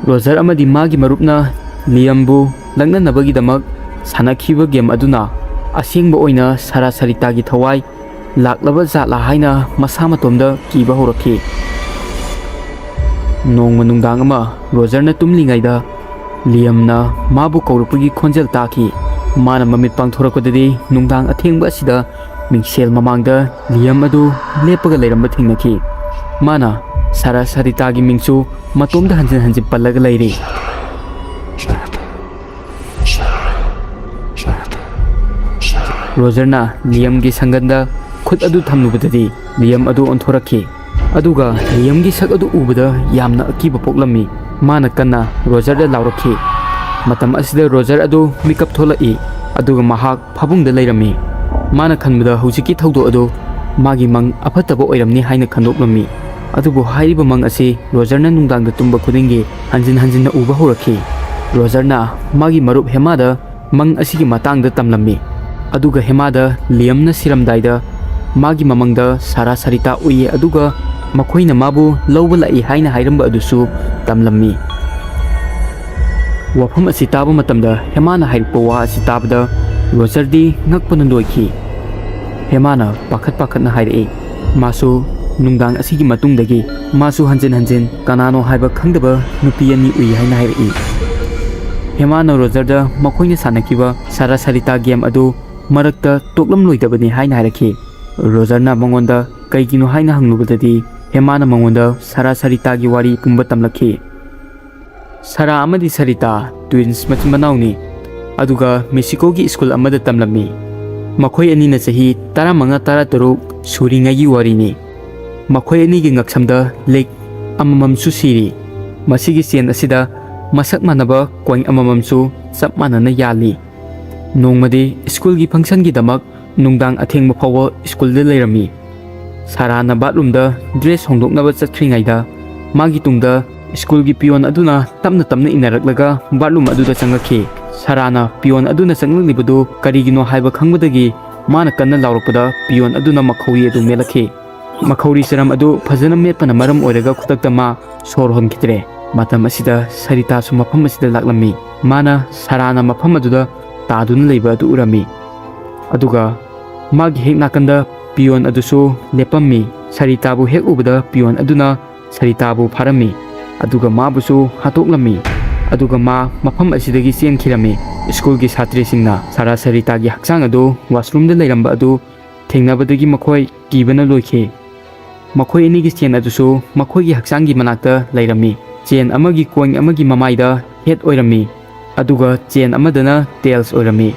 ꯔꯣꯖꯔ ꯑꯃꯗꯤ ꯃꯥꯒꯤ ꯃꯔꯨꯞꯅ ꯂꯤꯌꯝꯕꯨ ꯂꯛꯅꯅꯕꯒꯤꯗꯃꯛ ꯁꯥꯟꯅꯈꯤꯕ ꯒꯦꯝ ꯑꯗꯨꯅ ꯑꯁꯦꯡꯕ ꯑꯣꯏꯅ ꯁꯥꯔꯥ ꯁꯥꯔꯤꯇꯥꯒꯤ ꯊꯋꯥꯏ ꯂꯥꯛꯂꯕ ꯖꯥꯠꯂꯥ ꯍꯥꯏꯅ ꯃꯁꯥ ꯃꯇꯣꯝꯗ ꯀꯤꯕ ꯍꯧꯔꯛꯈꯤ꯫ ꯅꯣꯡꯃ ꯅꯨꯡꯗꯥꯡ ꯑꯃ ꯔꯣꯖꯔꯅ ꯇꯨꯝꯂꯤꯉꯩꯗ ꯂꯤꯌꯝꯅ ꯃꯥꯕꯨ ꯀꯧꯔꯛꯄꯒꯤ ꯈꯣꯟꯖꯦꯜ ꯇꯥꯈꯤ꯫ ꯃꯥꯅ ꯃꯃꯤꯠ ꯄꯥꯡꯊꯣꯔꯛꯄꯗꯗꯤ ꯅꯨꯡꯗꯥꯡ ꯑꯊꯦꯡꯕ ꯑꯁꯤꯗ ꯃꯤꯡꯁꯦꯜ ꯃꯃꯥꯡꯗ ꯂꯤꯌꯝ ꯑꯗꯨ ꯂꯦꯞꯄꯒ ꯂꯩꯔꯝꯕ ꯊꯦꯡꯅꯈꯤ꯫ ꯃꯥꯅ ꯁꯥꯔꯥ ꯁꯥꯔꯤꯇꯥꯒꯤ ꯃꯤꯡꯁꯨ ꯃꯇꯣꯝꯗ ꯍꯟꯖꯤꯟ ꯍꯟꯖꯤꯟ ꯄꯜꯂꯒ ꯂꯩꯔꯤ꯫ ꯔꯣꯖꯔꯅ ꯂꯤꯌꯝꯒꯤ ꯁꯪꯒꯟꯗ ꯈꯨꯠ ꯑꯗꯨ ꯊꯝꯂꯨꯕꯗꯗꯤ ꯂꯤꯌꯝ ꯑꯗꯨ ꯑꯣꯟꯊꯣꯔꯛꯈꯤ꯫ ꯑꯗꯨꯒ ꯂꯤꯌꯝꯒꯤ ꯁꯛ ꯑꯗꯨ ꯎꯕꯗ ꯌꯥꯝꯅ ꯑꯀꯤꯕ ꯄꯣꯛꯂꯝꯃꯤ꯫ ꯃꯥꯅ ꯀꯟꯅ ꯔꯣꯖꯔꯗ ꯂꯥꯎꯔꯛꯈꯤ꯫ ꯃꯇꯝ ꯑꯁꯤꯗ ꯔꯣꯖꯔ ꯑꯗꯨ ꯃꯤꯀꯞ ꯊꯣꯛꯂꯛꯏ, ꯑꯗꯨꯒ ꯃꯍꯥꯛ ꯐꯃꯨꯡꯗ ꯂꯩꯔꯝꯃꯤ꯫ ꯃꯥꯅ ꯈꯟꯕꯗ ꯍꯧꯖꯤꯛꯀꯤ ꯊꯧꯗꯣꯛ ꯑꯗꯨ ꯃꯥꯒꯤ ꯃꯪ ꯑꯐꯠꯇꯕ ꯑꯣꯏꯔꯝꯅꯤ ꯍꯥꯏꯅ ꯈꯟꯗꯣꯛꯂꯝꯃꯤ꯫ ꯑꯗꯨꯕꯨ ꯍꯥꯏꯔꯤꯕ ꯃꯪ ꯑꯁꯤ ꯔꯣꯖꯔꯅ ꯅꯨꯡꯗꯥꯡꯗ ꯇꯨꯝꯕ ꯈꯨꯗꯤꯡꯒꯤ ꯍꯟꯖꯤꯟ ꯍꯟꯖꯤꯟꯅ ꯎꯕ ꯍꯧꯔꯛꯈꯤ꯫ ꯔꯣꯖꯔꯅ ꯃꯥꯒꯤ ꯃꯔꯨꯞ ꯍꯦꯃꯥꯗ ꯃꯪ ꯑꯁꯤꯒꯤ ꯃꯇꯥꯡꯗ ꯇꯝꯂꯝꯃꯤ꯫ ꯑꯗꯨꯒ ꯍꯦꯃꯥꯗ ꯂꯤꯌꯝꯅ ꯁꯤꯔꯝꯗꯥꯏꯗ ꯃꯥꯒꯤ ꯃꯃꯪꯗ ꯁꯥꯔꯥ ꯁꯥꯔꯤꯇꯥ ꯎꯏ, ꯑꯗꯨꯒ ꯃꯈꯣꯏꯅ ꯃꯥꯕꯨ ꯂꯧꯕ ꯂꯥꯛꯏ ꯍꯥꯏꯅ ꯍꯥꯏꯔꯝꯕ ꯑꯗꯨꯁꯨ ꯇꯝꯂꯝꯃꯤ꯫ ꯋꯥꯐꯝ ꯑꯁꯤ ꯇꯥꯕ ꯃꯇꯝꯗ ꯍꯦꯃꯥꯅ ꯍꯥꯏꯔꯛꯄ ꯋꯥ ꯑꯁꯤ ꯇꯥꯕꯗ ꯔꯣꯖꯔꯗꯤ ꯉꯛꯄꯅ ꯂꯣꯏꯈꯤ꯫ ꯍꯦꯃꯥꯅ ꯄꯥꯈꯠ ꯄꯥꯈꯠꯅ ꯍꯥꯏꯔꯛꯏ꯫ ꯃꯥꯁꯨ ꯅꯨꯡꯗꯥꯡ ꯑꯁꯤꯒꯤ ꯃꯇꯨꯡꯗꯒꯤ ꯃꯥꯁꯨ ꯍꯟꯖꯤꯟ ꯍꯟꯖꯤꯟ ꯀꯅꯥꯅꯣ ꯍꯥꯏꯕ ꯈꯪꯗꯕ ꯅꯨꯄꯤ ꯑꯅꯤ ꯎꯏ ꯍꯥꯏꯅ ꯍꯥꯏꯔꯛꯏ꯫ ꯍꯦꯃꯥꯅ ꯔꯣꯖꯔꯗ ꯃꯈꯣꯏꯅ ꯁꯥꯟꯅꯈꯤꯕ ꯁꯥꯔꯥ ꯁꯥꯔꯤꯇꯥ ꯒꯦꯝ ꯑꯗꯨ ꯃꯔꯛꯇ ꯇꯣꯛꯂꯝꯂꯣꯏꯗꯕꯅꯤ ꯍꯥꯏꯅ ꯍꯥꯏꯔꯛꯈꯤ꯫ ꯔꯣꯖꯔꯅ ꯃꯉꯣꯟꯗ ꯀꯩꯒꯤꯅꯣ ꯍꯥꯏꯅ ꯍꯪꯂꯨꯕꯗꯗꯤ ꯍꯦꯃꯥꯅ ꯃꯉꯣꯟꯗ ꯁꯥꯔꯥ ꯁꯥꯔꯤꯇꯥꯒꯤ ꯋꯥꯔꯤ ꯄꯨꯝꯕ ꯇꯝꯂꯛꯈꯤ꯫ ꯁꯥꯔꯥ ꯑꯃꯗꯤ ꯁꯥꯔꯤꯇꯥ twins ꯃꯆꯤꯟ ꯃꯅꯥꯎꯅꯤ, ꯑꯗꯨꯒ ꯃꯦꯛꯁꯤꯀꯣꯒꯤ ꯁ꯭ꯀꯨꯜ ꯑꯃꯗ ꯇꯝꯂꯝꯃꯤ꯫ ꯃꯈꯣꯏ ꯑꯅꯤꯅ ꯆꯍꯤ ꯇꯔꯥꯃꯉꯥ ꯇꯔꯥꯇꯔꯨꯛ ꯁꯨꯔꯤꯉꯩꯒꯤ ꯋꯥꯔꯤꯅꯤ꯫ ꯃꯈꯣꯏ ꯑꯅꯤꯒꯤ ꯉꯛꯁꯝꯗ ꯂꯤꯛ ꯑꯃꯃꯝꯁꯨ ꯁꯤꯔꯤ꯫ ꯃꯁꯤꯒꯤ ꯆꯦꯟ ꯑꯁꯤꯗ ꯃꯁꯛ ꯃꯥꯟꯅꯕ ꯀꯣꯏꯟ ꯑꯃꯃꯝꯁꯨ ꯆꯞ ꯃꯥꯟꯅꯅ ꯌꯥꯜꯂꯤ꯫ ꯅꯣꯡꯃꯗꯤ ꯁ꯭ꯀꯨꯜꯒꯤ ꯐꯪꯁꯟꯒꯤꯗꯃꯛ ꯅꯨꯡꯗꯥꯡ ꯑꯊꯦꯡꯕ ꯐꯥꯎꯕ ꯁ꯭ꯀꯨꯜꯗ ꯂꯩꯔꯝꯃꯤ꯫ ꯁꯥꯔꯥꯅ ꯕꯥꯠꯔꯨꯝꯗ ꯗ꯭ꯔꯦꯁ ꯍꯣꯡꯗꯣꯛꯅꯕ ꯆꯠꯈ꯭ꯔꯤꯉꯩꯗ ꯃꯥꯒꯤ ꯇꯨꯡꯗ ꯁ꯭ꯀꯨꯜꯒꯤ ꯄꯤꯌꯣꯟ ꯑꯗꯨꯅ ꯇꯞꯅ ꯇꯞꯅ ꯏꯟꯅꯔꯛꯂꯒ ꯕꯥꯠꯔꯨꯝ ꯑꯗꯨꯗ ꯆꯪꯂꯛꯈꯤ꯫ ꯁꯥꯔꯥꯅ ꯄꯤꯌꯣꯟ ꯑꯗꯨꯅ ꯆꯪꯂꯛꯂꯤꯕꯗꯨ ꯀꯔꯤꯒꯤꯅꯣ ꯍꯥꯏꯕ ꯈꯪꯕꯗꯒꯤ ꯃꯥꯅ ꯀꯟꯅ ꯂꯥꯎꯔꯛꯄꯗ ꯄꯤꯌꯣꯟ ꯑꯗꯨꯅ ꯃꯈꯧꯔꯤ ꯑꯗꯨ ꯃꯦꯠꯂꯛꯈꯤ꯫ ꯃꯈꯧꯔꯤ ꯆꯔꯝ ꯑꯗꯨ ꯐꯖꯅ ꯃꯦꯠꯄꯅ ꯃꯔꯝ ꯑꯣꯏꯔꯒ ꯈꯨꯗꯛꯇ ꯃꯥ ꯁꯣꯔ ꯍꯣꯟꯈꯤꯗ꯭ꯔꯦ꯫ ꯃꯇꯝ ꯑꯁꯤꯗ ꯁꯔꯤꯇꯥꯁꯨ ꯃꯐꯝ ꯑꯁꯤꯗ ꯂꯥꯛꯂꯝꯃꯤ꯫ ꯃꯥꯅ ꯁꯥꯔꯥꯅ ꯃꯐꯝ ꯑꯗꯨꯗ ꯇꯥꯗꯨꯅ ꯂꯩꯕ ꯑꯗꯨ ꯎꯔꯝꯃꯤ꯫ ꯑꯗꯨꯒ ꯃꯥꯒꯤ ꯍꯦꯛ ꯅꯥꯀꯟꯗ ꯄꯤꯌꯣꯟ ꯑꯗꯨꯁꯨ ꯂꯦꯞꯄꯝꯃꯤ꯫ ꯁꯔꯤꯇꯥꯕꯨ ꯍꯦꯛ ꯎꯕꯗ ꯄꯤꯌꯣꯟ ꯑꯗꯨꯅ ꯁꯔꯤꯇꯥꯕꯨ ꯐꯥꯔꯝꯃꯤ, ꯑꯗꯨꯒ ꯃꯥꯕꯨꯁꯨ ꯍꯥꯠꯇꯣꯛꯂꯝꯃꯤ꯫ ꯑꯗꯨꯒ ꯃꯥ ꯃꯐꯝ ꯑꯁꯤꯗꯒꯤ ꯆꯦꯟꯈꯤꯔꯝꯃꯤ꯫ ꯁ꯭ꯀꯨꯜꯒꯤ ꯁꯥꯇ꯭ꯔꯤꯁꯤꯡꯅ ꯁꯥꯔꯥ ꯁꯔꯤꯇꯥꯒꯤ ꯍꯛꯆꯥꯡ ꯑꯗꯨ ꯋꯥꯁꯔꯨꯝꯗ ꯂꯩꯔꯝꯕ ꯑꯗꯨ ꯊꯦꯡꯅꯕꯗꯒꯤ ꯃꯈꯣꯏ ꯀꯤꯕꯅ ꯂꯣꯏꯈꯤ꯫ ꯃꯈꯣꯏ ꯑꯅꯤꯒꯤ ꯆꯦꯟ ꯑꯗꯨꯁꯨ ꯃꯈꯣꯏꯒꯤ ꯍꯛꯆꯥꯡꯒꯤ ꯃꯅꯥꯛꯇ ꯂꯩꯔꯝꯃꯤ꯫ ꯆꯦꯟ ꯑꯃꯒꯤ ꯀꯣꯏꯟ ꯑꯃꯒꯤ ꯃꯃꯥꯏꯗ ꯍꯦꯠ ꯑꯣꯏꯔꯝꯃꯤ, ꯑꯗꯨꯒ ꯆꯦꯟ ꯑꯃꯗꯅ ꯇꯦꯜꯁ ꯑꯣꯏꯔꯝꯃꯤ꯫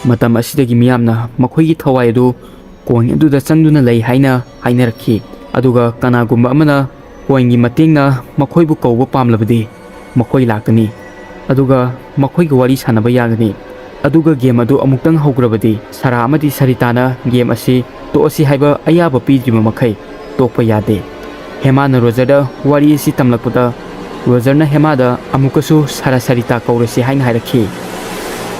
ꯃꯇꯝ ꯑꯁꯤꯗꯒꯤ ꯃꯤꯌꯥꯝꯅ ꯃꯈꯣꯏꯒꯤ ꯊꯋꯥꯏ ꯑꯗꯨ ꯀꯣꯏꯟ ꯑꯗꯨꯗ ꯆꯪꯗꯨꯅ ꯂꯩ ꯍꯥꯏꯅ ꯍꯥꯏꯅꯔꯛꯈꯤ꯫ ꯑꯗꯨꯒ ꯀꯅꯥꯒꯨꯝꯕ ꯑꯃꯅ ꯀꯣꯏꯟꯒꯤ ꯃꯇꯦꯡꯅ ꯃꯈꯣꯏꯕꯨ ꯀꯧꯕ ꯄꯥꯝꯂꯕꯗꯤ ꯃꯈꯣꯏ ꯂꯥꯛꯀꯅꯤ꯫ ꯑꯗꯨꯒ ꯃꯈꯣꯏꯒ ꯋꯥꯔꯤ ꯁꯥꯟꯅꯕ ꯌꯥꯒꯅꯤ꯫ ꯑꯗꯨꯒ ꯒꯦꯝ ꯑꯗꯨ ꯑꯃꯨꯛꯇꯪ ꯍꯧꯈ꯭ꯔꯕꯗꯤ ꯁꯥꯔꯥ ꯑꯃꯗꯤ ꯁꯔꯤꯇꯥꯅ ꯒꯦꯝ ꯑꯁꯤ ꯇꯣꯛꯑꯁꯤ ꯍꯥꯏꯕ ꯑꯌꯥꯕ ꯄꯤꯗ꯭ꯔꯤꯕ ꯃꯈꯩ ꯇꯣꯛꯄ ꯌꯥꯗꯦ꯫ ꯍꯦꯃꯥꯅ ꯔꯣꯖꯔꯗ ꯋꯥꯔꯤ ꯑꯁꯤ ꯇꯝꯂꯛꯄꯗ ꯔꯣꯖꯔꯅ ꯍꯦꯃꯥꯗ ꯑꯃꯨꯛꯀꯁꯨ ꯁꯥꯔꯥ ꯁꯔꯤꯇꯥ ꯀꯧꯔꯁꯤ ꯍꯥꯏꯅ ꯍꯥꯏꯔꯛꯈꯤ꯫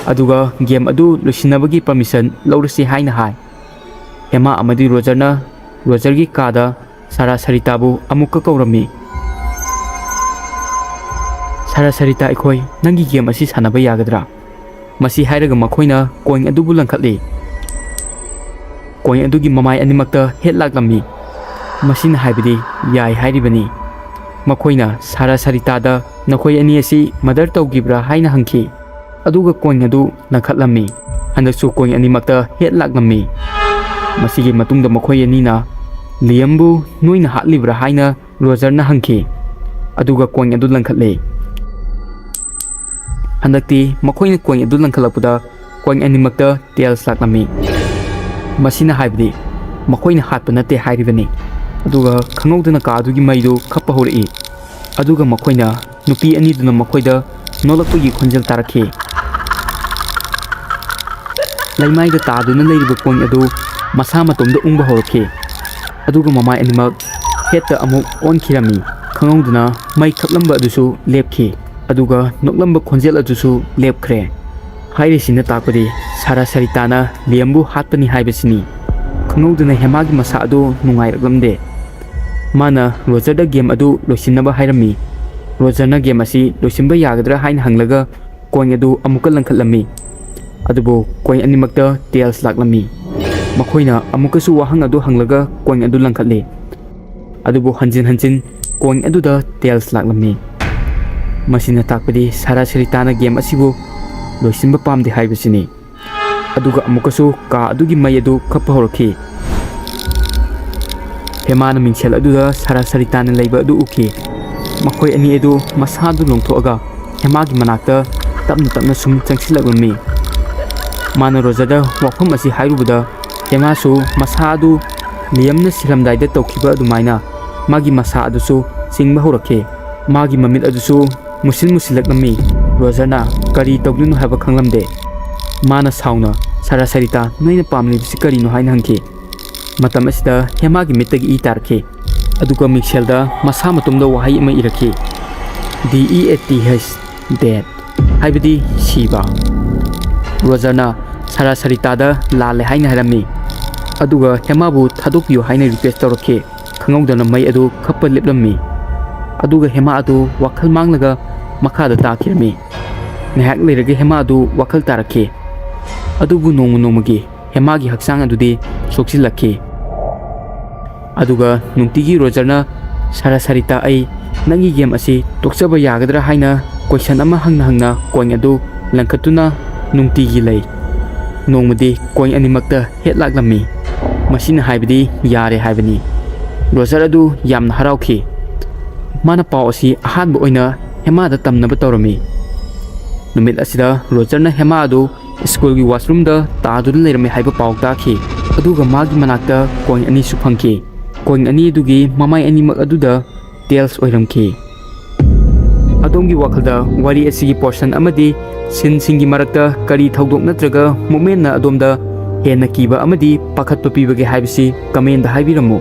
ꯑꯗꯨꯒ ꯒꯦꯝ ꯑꯗꯨ ꯂꯣꯏꯁꯤꯟꯅꯕꯒꯤ ꯄꯔꯃꯤꯁꯟ ꯂꯧꯔꯁꯤ ꯍꯥꯏꯅ ꯍꯥꯏ꯫ ꯍꯦꯃꯥ ꯑꯃꯗꯤ ꯔꯣꯖꯔꯅ ꯔꯣꯖꯔꯒꯤ ꯀꯥꯗ ꯁꯥꯔꯥ ꯁꯔꯤꯇꯥꯕꯨ ꯑꯃꯨꯛꯀ ꯀꯧꯔꯝꯃꯤ꯫ "ꯁꯥꯔꯥ ꯁꯔꯤꯇꯥ, ꯑꯩꯈꯣꯏ ꯅꯪꯒꯤ ꯒꯦꯝ ꯑꯁꯤ ꯁꯥꯟꯅꯕ ꯌꯥꯒꯗ꯭ꯔꯥ?" ꯃꯁꯤ ꯍꯥꯏꯔꯒ ꯃꯈꯣꯏꯅ ꯀꯣꯏꯟ ꯑꯗꯨꯕꯨ ꯂꯪꯈꯠꯂꯤ꯫ ꯀꯣꯏꯟ ꯑꯗꯨꯒꯤ ꯃꯃꯥꯏ ꯑꯅꯤꯃꯛꯇ ꯍꯦꯠ ꯂꯥꯛꯂꯝꯃꯤ꯫ ꯃꯁꯤꯅ ꯍꯥꯏꯕꯗꯤ ꯌꯥꯏ ꯍꯥꯏꯔꯤꯕꯅꯤ꯫ ꯃꯈꯣꯏꯅ ꯁꯥꯔꯥ ꯁꯔꯤꯇꯥꯗ "ꯅꯈꯣꯏ ꯑꯅꯤ ꯑꯁꯤ ꯃꯔꯗꯔ ꯇꯧꯈꯤꯕ꯭ꯔꯥ?" ꯍꯥꯏꯅ ꯍꯪꯈꯤ꯫ ꯑꯗꯨꯒ ꯀꯣꯏꯟ ꯑꯗꯨ ꯂꯪꯈꯠꯂꯝꯃꯤ꯫ ꯍꯟꯗꯛꯁꯨ ꯀꯣꯏꯟ ꯑꯅꯤꯃꯛꯇ ꯍꯦꯠ ꯂꯥꯛꯂꯝꯃꯤ꯫ ꯃꯁꯤꯒꯤ ꯃꯇꯨꯡꯗ ꯃꯈꯣꯏ ꯑꯅꯤꯅ ꯂꯤꯌꯝꯕꯨ "ꯅꯣꯏꯅ ꯍꯥꯠꯂꯤꯕ꯭ꯔꯥ?" ꯍꯥꯏꯅ ꯔꯣꯖꯔꯅ ꯍꯪꯈꯤ꯫ ꯑꯗꯨꯒ ꯀꯣꯏꯟ ꯑꯗꯨ ꯂꯪꯈꯠꯂꯦ꯫ ꯍꯟꯗꯛꯇꯤ ꯃꯈꯣꯏꯅ ꯀꯣꯏꯟ ꯑꯗꯨ ꯂꯪꯈꯠꯂꯛꯄꯗ ꯀꯣꯏꯟ ꯑꯅꯤꯃꯛꯇ ꯇꯦꯜꯁ ꯂꯥꯛꯂꯝꯃꯤ꯫ ꯃꯁꯤꯅ ꯍꯥꯏꯕꯗꯤ ꯃꯈꯣꯏꯅ ꯍꯥꯠꯄ ꯅꯠꯇꯦ ꯍꯥꯏꯔꯤꯕꯅꯤ꯫ ꯑꯗꯨꯒ ꯈꯪꯍꯧꯗꯅ ꯀꯥ ꯑꯗꯨꯒꯤ ꯃꯩꯗꯨ ꯈꯞꯄ ꯍꯧꯔꯛꯏ꯫ ꯑꯗꯨꯒ ꯃꯈꯣꯏꯅ ꯅꯨꯄꯤ ꯑꯅꯤꯗꯨꯅ ꯃꯈꯣꯏꯗ ꯅꯣꯛꯂꯛꯄꯒꯤ ꯈꯣꯟꯖꯦꯜ ꯇꯥꯔꯛꯈꯤ꯫ ꯂꯩꯃꯥꯏꯗ ꯇꯥꯗꯨꯅ ꯂꯩꯔꯤꯕ ꯀꯣꯏꯟ ꯑꯗꯨ ꯃꯁꯥ ꯃꯇꯣꯝꯗ ꯎꯪꯕ ꯍꯧꯔꯛꯈꯤ꯫ ꯑꯗꯨꯒ ꯃꯃꯥꯏ ꯑꯅꯤꯃꯛ ꯍꯦꯠꯇ ꯑꯃꯨꯛ ꯑꯣꯟꯈꯤꯔꯝꯃꯤ꯫ ꯈꯪꯍꯧꯗꯅ ꯃꯩ ꯈꯞꯂꯝꯕ ꯑꯗꯨꯁꯨ ꯂꯦꯞꯈꯤ꯫ ꯑꯗꯨꯒ ꯅꯣꯛꯂꯝꯕ ꯈꯣꯟꯖꯦꯜ ꯑꯗꯨꯁꯨ ꯂꯦꯞꯈ꯭ꯔꯦ꯫ ꯍꯥꯏꯔꯤꯁꯤꯅ ꯇꯥꯛꯄꯗꯤ ꯁꯥꯔꯥ ꯁꯔꯤꯇꯥꯅ ꯂꯤꯌꯝꯕꯨ ꯍꯥꯠꯄꯅꯤ ꯍꯥꯏꯕꯁꯤꯅꯤ꯫ ꯈꯪꯍꯧꯗꯅ ꯍꯦꯃꯥꯒꯤ ꯃꯁꯥ ꯑꯗꯨ ꯅꯨꯡꯉꯥꯏꯔꯛꯂꯝꯗꯦ꯫ ꯃꯥꯅ ꯔꯣꯖꯔꯗ ꯒꯦꯝ ꯑꯗꯨ ꯂꯣꯏꯁꯤꯟꯅꯕ ꯍꯥꯏꯔꯝꯃꯤ꯫ ꯔꯣꯖꯔꯅ ꯒꯦꯝ ꯑꯁꯤ ꯂꯣꯏꯁꯤꯟꯕ ꯌꯥꯒꯗ꯭ꯔꯥ ꯍꯥꯏꯅ ꯍꯪꯂꯒ ꯀꯣꯏꯟ ꯑꯗꯨ ꯑꯃꯨꯛꯀ ꯂꯪꯈꯠꯂꯝꯃꯤ꯫ ꯑꯗꯨꯕꯨ ꯀꯣꯏꯟ ꯑꯅꯤꯃꯛꯇ ꯇꯦꯜꯁ ꯂꯥꯛꯂꯝꯃꯤ꯫ ꯃꯈꯣꯏꯅ ꯑꯃꯨꯛꯀꯁꯨ ꯋꯥꯍꯪ ꯑꯗꯨ ꯍꯪꯂꯒ ꯀꯣꯏꯟ ꯑꯗꯨ ꯂꯪꯈꯠꯂꯤ꯫ ꯑꯗꯨꯕꯨ ꯍꯟꯖꯤꯟ ꯍꯟꯖꯤꯟ ꯀꯣꯏꯟ ꯑꯗꯨꯗ ꯇꯦꯜꯁ ꯂꯥꯛꯂꯝꯃꯤ꯫ ꯃꯁꯤꯅ ꯇꯥꯛꯄꯗꯤ ꯁꯥꯔꯥ ꯁꯔꯤꯇꯥꯅ ꯒꯦꯝ ꯑꯁꯤꯕꯨ ꯂꯣꯏꯁꯤꯟꯕ ꯄꯥꯝꯗꯦ ꯍꯥꯏꯕꯁꯤꯅꯤ꯫ ꯑꯗꯨꯒ ꯑꯃꯨꯛꯀꯁꯨ ꯀꯥ ꯑꯗꯨꯒꯤ ꯃꯩ ꯑꯗꯨ ꯈꯞꯄ ꯍꯧꯔꯛꯈꯤ꯫ ꯍꯦꯃꯥꯅ ꯃꯤꯡꯁꯦꯜ ꯑꯗꯨꯗ ꯁꯥꯔꯥ ꯁꯔꯤꯇꯥꯅ ꯂꯩꯕ ꯑꯗꯨ ꯎꯈꯤ꯫ ꯃꯈꯣꯏ ꯑꯅꯤ ꯑꯗꯨ ꯃꯁꯥꯗꯨ ꯂꯣꯡꯊꯣꯛꯑꯒ ꯍꯦꯃꯥꯒꯤ ꯃꯅꯥꯛꯇ ꯇꯞꯅ ꯇꯞꯅ ꯁꯨꯝ ꯆꯪꯁꯤꯜꯂꯛꯂꯝꯃꯤ꯫ ꯃꯥꯅ ꯔꯣꯖꯔꯗ ꯋꯥꯐꯝ ꯑꯁꯤ ꯍꯥꯏꯔꯨꯕꯗ ꯍꯦꯃꯥꯁꯨ ꯃꯁꯥ ꯑꯗꯨ ꯂꯤꯌꯝꯅ ꯁꯤꯔꯝꯗꯥꯏꯗ ꯇꯧꯈꯤꯕ ꯑꯗꯨꯃꯥꯏꯅ ꯃꯥꯒꯤ ꯃꯁꯥ ꯑꯗꯨꯁꯨ ꯆꯤꯡꯕ ꯍꯧꯔꯛꯈꯤ꯫ ꯃꯥꯒꯤ ꯃꯃꯤꯠ ꯑꯗꯨꯁꯨ ꯃꯨꯁꯤꯟ ꯃꯨꯁꯤꯜꯂꯛꯂꯝꯃꯤ꯫ ꯔꯣꯖꯔꯅ ꯀꯔꯤ ꯇꯧꯗꯣꯏꯅꯣ ꯍꯥꯏꯕ ꯈꯪꯂꯝꯗꯦ꯫ ꯃꯥꯅ ꯁꯥꯎꯅ, "ꯁꯥꯔꯥ ꯁꯥꯔꯤꯇꯥ, ꯅꯣꯏꯅ ꯄꯥꯝꯂꯤꯕꯁꯤ ꯀꯔꯤꯅꯣ?" ꯍꯥꯏꯅ ꯍꯪꯈꯤ꯫ ꯃꯇꯝ ꯑꯁꯤꯗ ꯍꯦꯃꯥꯒꯤ ꯃꯤꯠꯇꯒꯤ ꯏ ꯇꯥꯔꯛꯈꯤ꯫ ꯑꯗꯨꯒ ꯃꯤꯡꯁꯦꯜꯗ ꯃꯁꯥ ꯃꯇꯣꯝꯗ ꯋꯥꯍꯩ ꯑꯃ ꯏꯔꯛꯈꯤ, "ꯗꯤ E A T H, death", ꯍꯥꯏꯕꯗꯤ ꯁꯤꯕ꯫ ꯔꯣꯖꯔꯅ ꯁꯥꯔꯥ ꯁꯥꯔꯤꯇꯥꯗ ꯂꯥꯜꯂꯦ ꯍꯥꯏꯅ ꯍꯥꯏꯔꯝꯃꯤ꯫ ꯑꯗꯨꯒ ꯍꯦꯃꯥꯕꯨ ꯊꯥꯗꯣꯛꯄꯤꯌꯨ ꯍꯥꯏꯅ ꯔꯤꯀ꯭ꯋꯦꯁ ꯇꯧꯔꯛꯈꯤ꯫ ꯈꯪꯍꯧꯗꯅ ꯃꯩ ꯑꯗꯨ ꯈꯞꯄ ꯂꯦꯞꯂꯝꯃꯤ꯫ ꯑꯗꯨꯒ ꯍꯦꯃꯥ ꯑꯗꯨ ꯋꯥꯈꯜ ꯃꯥꯡꯂꯒ ꯃꯈꯥꯗ ꯇꯥꯈꯤꯔꯝꯃꯤ꯫ ꯉꯥꯏꯍꯥꯛ ꯂꯩꯔꯒ ꯍꯦꯃꯥ ꯑꯗꯨ ꯋꯥꯈꯜ ꯇꯥꯔꯛꯈꯤ꯫ ꯑꯗꯨꯕꯨ ꯅꯣꯡꯃ ꯅꯣꯡꯃꯒꯤ ꯍꯦꯃꯥꯒꯤ ꯍꯛꯆꯥꯡ ꯑꯗꯨꯗꯤ ꯁꯣꯛꯆꯤꯜꯂꯛꯈꯤ꯫ ꯑꯗꯨꯒ ꯅꯨꯡꯇꯤꯒꯤ ꯔꯣꯖꯔꯅ "ꯁꯥꯔꯥ ꯁꯥꯔꯤꯇꯥ, ꯑꯩ ꯅꯪꯒꯤ ꯒꯦꯝ ꯑꯁꯤ ꯇꯣꯛꯆꯕ ꯌꯥꯒꯗ꯭ꯔꯥ?" ꯍꯥꯏꯅ ꯀꯣꯏꯁꯟ ꯑꯃ ꯍꯪꯅ ꯍꯪꯅ ꯀꯣꯏꯟ ꯑꯗꯨ ꯂꯪꯈꯠꯇꯨꯅ ꯅꯨꯡꯇꯤꯒꯤ ꯂꯩ꯫ ꯅꯣꯡꯃꯗꯤ ꯀꯣꯏꯟ ꯑꯅꯤꯃꯛꯇ ꯍꯦꯠ ꯂꯥꯛꯂꯝꯃꯤ꯫ ꯃꯁꯤꯅ ꯍꯥꯏꯕꯗꯤ ꯌꯥꯔꯦ ꯍꯥꯏꯕꯅꯤ꯫ ꯔꯣꯖꯔ ꯑꯗꯨ ꯌꯥꯝꯅ ꯍꯔꯥꯎꯈꯤ꯫ ꯃꯥꯅ ꯄꯥꯎ ꯑꯁꯤ ꯑꯍꯥꯟꯕ ꯑꯣꯏꯅ ꯍꯦꯃꯥꯗ ꯇꯝꯅꯕ ꯇꯧꯔꯝꯃꯤ꯫ ꯅꯨꯃꯤꯠ ꯑꯁꯤꯗ ꯔꯣꯖꯔꯅ ꯍꯦꯃꯥ ꯑꯗꯨ ꯁ꯭ꯀꯨꯜꯒꯤ ꯋꯥꯁꯔꯨꯝꯗ ꯇꯥꯗꯨꯅ ꯂꯩꯔꯝꯃꯤ ꯍꯥꯏꯕ ꯄꯥꯎ ꯇꯥꯈꯤ꯫ ꯑꯗꯨꯒ ꯃꯥꯒꯤ ꯃꯅꯥꯛꯇ ꯀꯣꯏꯟ ꯑꯅꯤꯁꯨ ꯐꯪꯈꯤ꯫ ꯀꯣꯏꯟ ꯑꯅꯤ ꯑꯗꯨꯒꯤ ꯃꯃꯥꯏ ꯑꯅꯤꯃꯛ ꯑꯗꯨꯗ ꯇꯦꯜꯁ ꯑꯣꯏꯔꯝꯈꯤ꯫ ꯑꯗꯣꯝꯒꯤ ꯋꯥꯈꯜꯗ ꯋꯥꯔꯤ ꯑꯁꯤꯒꯤ ꯄꯣꯔꯁꯟ ꯑꯃꯗꯤ ꯁꯤꯟꯁꯤꯡꯒꯤ ꯃꯔꯛꯇ ꯀꯔꯤ ꯊꯧꯗꯣꯛ ꯅꯠꯇ꯭ꯔꯒ ꯃꯨꯞꯃꯦꯟꯅ ꯑꯗꯣꯝꯗ ꯍꯦꯟꯅ ꯀꯤꯕ ꯑꯃꯗꯤ ꯄꯥꯈꯠꯄ ꯄꯤꯕꯒꯦ ꯍꯥꯏꯕꯁꯤ ꯀꯃꯦꯟꯗ ꯍꯥꯏꯕꯤꯔꯝꯃꯨ꯫